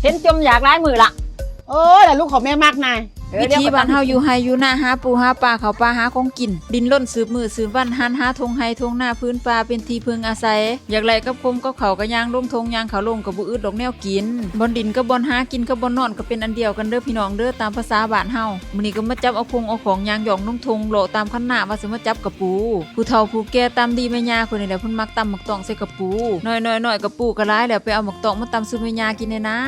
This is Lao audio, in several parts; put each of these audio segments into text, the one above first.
ເຫັນຈົ່ມຢາກຫຼາຍມື້ລະ. ໂອ້ຍ ລະລູກຂອງແມ່ມັກນາຍ. ວິຖີບ້ານເຮົາຢູ່ໄຮ່ຢູ່ນາ ຫາປູຫາປາ ເຂົ້າປ່າຫາຂອງກິນ ດິນລົນສືບມື້ສືບວັນ ຫັນຫາທົ່ງໄຮ່ທົ່ງນາ ພື້ນປ່າເປັນທີ່ເພິ່ງອາໄສ. ຢາກໄລ່ກັບຄົມກັບເຂົ້າກໍຍ່າງລົງທົ່ງ ຍ່າງເຂົ້າລົງກໍບໍ່ອຶດດອກແນວກິນ. ບ່ອນດິນກັບບ່ອນຫາກິນກັບບ່ອນນອນກໍເປັນອັນດຽວກັນເດີພີ່ນ້ອງເດີ ຕາມພາສາບ້ານເຮົາ. ມື້ນີ້ກໍມາຈັບເອົາຄົງເອົາຂອງ ຍ່າງຍ່ອງລົງທົ່ງ ເລາະຕາມຄັນນາ ວ່າຊິມາຈັບກະປູ. ຜູ້ເຖົ້າຜູ້ແກ່ຕາມດີແມ່ຍ່າຂ້ອຍນີ້ແຫຼະ ເພິ່ນມັກຕຳໝາກຕ້ອງໃສ່ກະປູ. ນ້ອຍໆ ກະປູກໍຫຼາຍແລ້ວ ໄປເອົາໝາກຕ້ອງມາຕຳສູ່ແມ່ຍ່າກິນແດ່ນາ.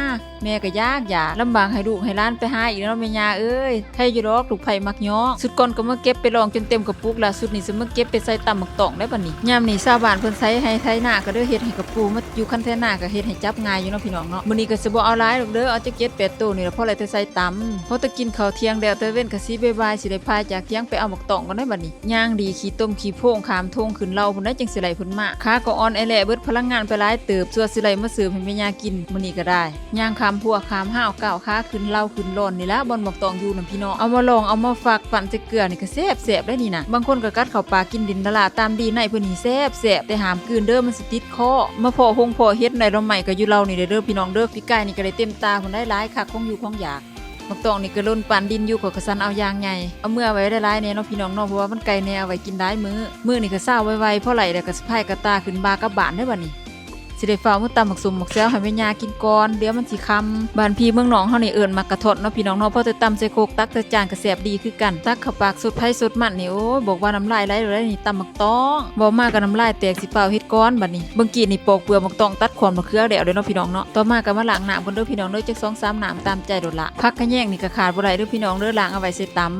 ແມ່ກໍຢາກຢາກ ລຳບາກໃຫ້ລູກໃຫ້ຫຼານໄປຫາອີກເນາະແມ່ຍ່າເອີຍ. ໃຄຢູ່ດອກ ລູກໃພ້ມັກຍອກ. ຊຸດກ່ອນກໍມາເກັບໄປລອງຈົນເຕັມກະປຸກລະ ຊຸດນີ້ຊິມາເກັບໄປໃສ່ຕຳໝາກຕ້ອງໄດ້ບັດນີ້. ຍາມນີ້ຊາວບ້ານເພິ່ນໄຖໄຮ່ໄຖນາກໍເລີຍເຮັດໃຫ້ກະປູມາຢູ່ຄັນໄຖນາ ກໍເຮັດໃຫ້ຈັບງ່າຍຢູ່ເນາະພີ່ນ້ອງເນາະ. ມື້ນີ້ກໍຊິບໍ່ເອົາຫຼາຍດອກເດີ ເອົາຈັກເຈັດແປດໂຕນີ້ລະ ພໍໄດ້ແຕ່ໃສ່ຕຳ. ພໍແຕ່ກິນເຂົ້າທ່ຽງແລ້ວ ແຕ່ເວັນກໍຊິບ່າຍໆ ຊິໄດ້ພາຍຈາກຖຽງໄປເອົາໝາກຕ້ອງກ່ອນໄດ໋ບັດນີ້. ຍ່າງດີ ຂີ້ຕົມຂີ້ໂພງ ຂ້າມທົ່ງຂຶ້ນເລົາພຸ້ນໄດ໋ ຈັ່ງຊິໄດ້ເພິ່ນມາ. ຂາກໍອ່ອນແອແຫຼະເບິດ ພະລັງງານໄປຫຼາຍເຕີບ ຊົ່ວຊິໄດ້ມາເສີບໃຫ້ແມ່ຍ່າກິນ. ມື້ນີ້ກໍໄດ້ຍ່າງຂ້າມຮົ້ວຂ້າມຮາວ ກ້າວຂາຂຶ້ນເລົາຂຶ້ນລອນນີ້ລະ ບ່ອນໝາກຕ້ອງຢູ່ນຳພີ່ນ້ອງ. ເອົາມາລອງ ເອົາມາຟັກ ປັ່ນໃສ່ເກືອນີ້ກໍແຊບໆ ໄດ໋ນີ້ນະ. ບາງຄົນກໍກັດເຂົ້າປາກ ກິນດິນດະຫຼາ ຕາມດີໃນເພິ່ນນີ້ແຊບໆ ແຕ່ຫ້າມກືນເດີ ມັນຊິຕິດຄໍ. ມາເພາະຫົງເພາະເຫັດ ໄດ້ໜໍ່ໄມ້ກໍຢູ່ເລົານີ້ເດີພີ່ນ້ອງເດີ. ປີກາຍນີ້ກໍໄດ້ເຕັມຕາພຸ້ນໄດ໋ ຫຼາຍຄັກ ຂອງຢູ່ຂອງຢາກ. ໝາກຕ້ອງນີ້ກໍຫຼົ່ນປານດິນຢູ່ ຂ້ອຍກໍສັນເອົາຢ່າງໃຫຍ່. ເອົາເມືອໄວ້ໄດ້ຫຼາຍແດ່ເນາະພີ່ນ້ອງເນາະ ເພາະວ່າມັນໄກແດ່ ເອົາໄວ້ກິນຫຼາຍມື້. ມື້ນີ້ກໍເຊົ້າໄວໆ ພໍໄລ່ແລ້ວກໍສະພາຍກະຕ່າຂຶ້ນບ່າກັບບ້ານເດີບັດນີ້. ຊິໄດ້ຟ້າວມາຕຳໝາກສົ້ມໝາກແຊວໃຫ້ແມ່ຍ່າກິນກ່ອນ ດຽວມັນຊິຄ່ຳ. ບ້ານພີ່ເມືອງນ້ອງເຮົານີ້ເອີ້ນໝາກກະທ້ອນເນາະພີ່ນ້ອງເນາະ ພໍແຕ່ຕຳໃສ່ຄົກ ຕັກໃສ່ຈານກໍແຊບດີຄືກັນ. ຕັກເຂົ້າປາກສົດໃຜສົດມັນນີ້ ໂອ້ຍ ບອກວ່ານ້ຳລາຍໄຫຼແລ້ວໄດ໋ນີ້ ຕຳໝາກຕ້ອງ. ເວົ້າມາກໍນ້ຳລາຍແຕກ ຊິຟ້າວເຮັດກ່ອນບັດນີ້. ເບິ່ງກີ້ນີ້ປອກເປືອກໝາກຕ້ອງ ຕັດຂອນມະເຂືອແລ້ວເດ້ເນາະພີ່ນ້ອງເນາະ. ຕໍ່ມາກໍມາລ້າງນ້ຳກ່ອນເດີພີ່ນ້ອງເດີ ຈັກສອງສາມນ້ຳຕາມໃຈໂລດລະ. ຜັກຂະແຍງນີ້ກໍຂາດບໍ່ໄດ້ເດີພີ່ນ້ອງເດີ ລ້າງເອົາໄວ້ໃສ່ຕຳ.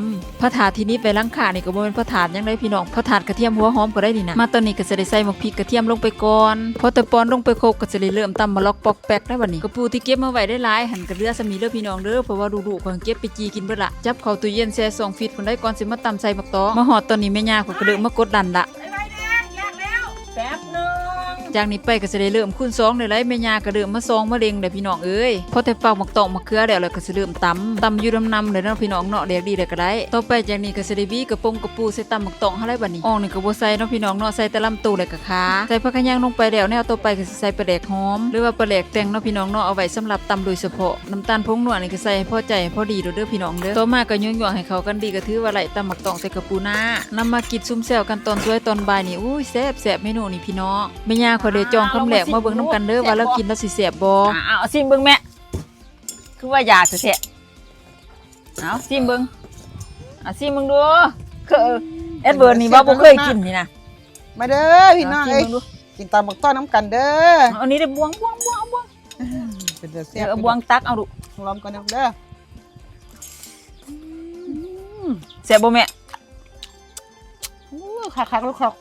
ພະທາດທີ່ໜີບໄວ້ຫຼັງຄານີ້ກໍບໍ່ແມ່ນພະທາດຫຍັງເດ້ພີ່ນ້ອງ ພະທາດກະທຽມຫົວຫອມກໍໄດ້ນີ້ນະ. ມາຕອນນີ້ກໍຊິໄດ້ໃສ່ໝາກພິກກະທຽມລົງໄປກ່ອນ. ພໍແຕ່ປ່ອນລົງໄປຄົບກໍຊິໄດ້ເລີ່ມຕຳມາລັອກປອກແປກໄດ້ບັດນີ້. ກະປູທີ່ເກັບມາໄວ້ໄດ້ຫຼາຍຫັ້ນກໍເຫຼືອສ່ຳນີ້ເດີພີ່ນ້ອງເດີ ເພາະວ່າລູກໆຂ້ອຍເກັບໄປຈີ່ກິນເບິດລະ. ຈັບເຂົ້າຕູ້ເຢັນແຊ່ຊ່ອງຟຣີດພຸ້ນໄດ໋ ກ່ອນຊິມາຕຳໃສ່ໝາກຕ້ອງ. ມາຮອດຕອນນີ້ແມ່ຍ່າຂ້ອຍກໍເລີ່ມມາກົດດັນລະ. ໄວໆແດ່ ແຍກແລ້ວ ແປັບໜຶ່ງ. ຈາກນີ້ໄປກໍຊິໄດ້ເລີ່ມຄູນສອງໄດ້ຫຼາຍ ແມ່ຍ່າກໍເລີ່ມມາສ່ອງມາເລັງແລ້ວພີ່ນ້ອງເອີຍ. ພໍແຕ່ຟັກໝາກຕ້ອງມະເຂືອແລ້ວ ແລ້ວກໍຊິເລີ່ມຕຳ ຕຳຢູ່ນຳໆເລີຍເນາະພີ່ນ້ອງເນາະ ແດກດີແລ້ວກໍໄດ້. ຕໍ່ໄປຈາກນີ້ກໍຊິໄດ້ຫວີກະປົງກະປູໃສ່ຕຳໝາກຕ້ອງເຮົາແລ້ວບັດນີ້. ອ່ອງນີ້ກໍບໍ່ໃສ່ເນາະພີ່ນ້ອງເນາະ ໃສ່ແຕ່ລຳໂຕແລ້ວກໍຂາ. ໃສ່ຜັກຂະແຍງລົງໄປແລ້ວ ແນວຕໍ່ໄປກໍຊິໃສ່ປາແດກຫອມ ຫຼືວ່າປາແດກແຕ່ງເນາະພີ່ນ້ອງເນາະ ເອົາໄວ້ສຳລັບຕຳໂດຍສະເພາະ. ນ້ຳຕານຜົງນົວນີ້ກໍໃສ່ໃຫ້ພໍໃຈໃຫ້ພໍດີໂລດເດີພີ່ນ້ອງເດີ. ຕໍ່ມາກໍຍົວະໆໃຫ້ເຂົ້າກັນດີ ກໍຖືວ່າໄດ້ຕຳໝາກຕ້ອງໃສ່ກະປູນາ. ນຳມາກິນຊຸມແຊວກັນຕອນສວຍຕອນບ່າຍນີ້ ໂອ້ຍ ແຊບໆ ເມນູນີ້ພີ່ນ້ອງ. ແມ່ຍ່າຂ້ອຍໄດ້ຈອງຄຳແລກ ມາເບິ່ງນຳກັນເດີວ່າລາວກິນລາວຊິແຊບບໍ່. ອ່າ ເອົາຊີມເບິ່ງແມ່ ຄືວ່າຢາກແທ້ໆ. ເອົາຊີມເບິ່ງ ເອົາຊີມເບິ່ງດູ. ຄື ອືມ ແອດເວີດນີ້ບໍ່ ບໍ່ເຄີຍກິນນີ້ນະ. ມາເດີພີ່ນ້ອງເອີຍ ກິນຕຳບັກຕ້ອນນຳກັນເດີ. ເອົາອັນນີ້ເດີ ບ່ວງ ບ່ວງ ບ່ວງ ເອົາບ່ວງ. ເປັນຕາແຊບ ເອີ ເອົາບ່ວງຕັກເອົາລູກ ລອມກ່ອນເດີ. ອືມ ແຊບບໍ່ແມ່? ໂອ້ ຄັກໆ ລູກຄັກ.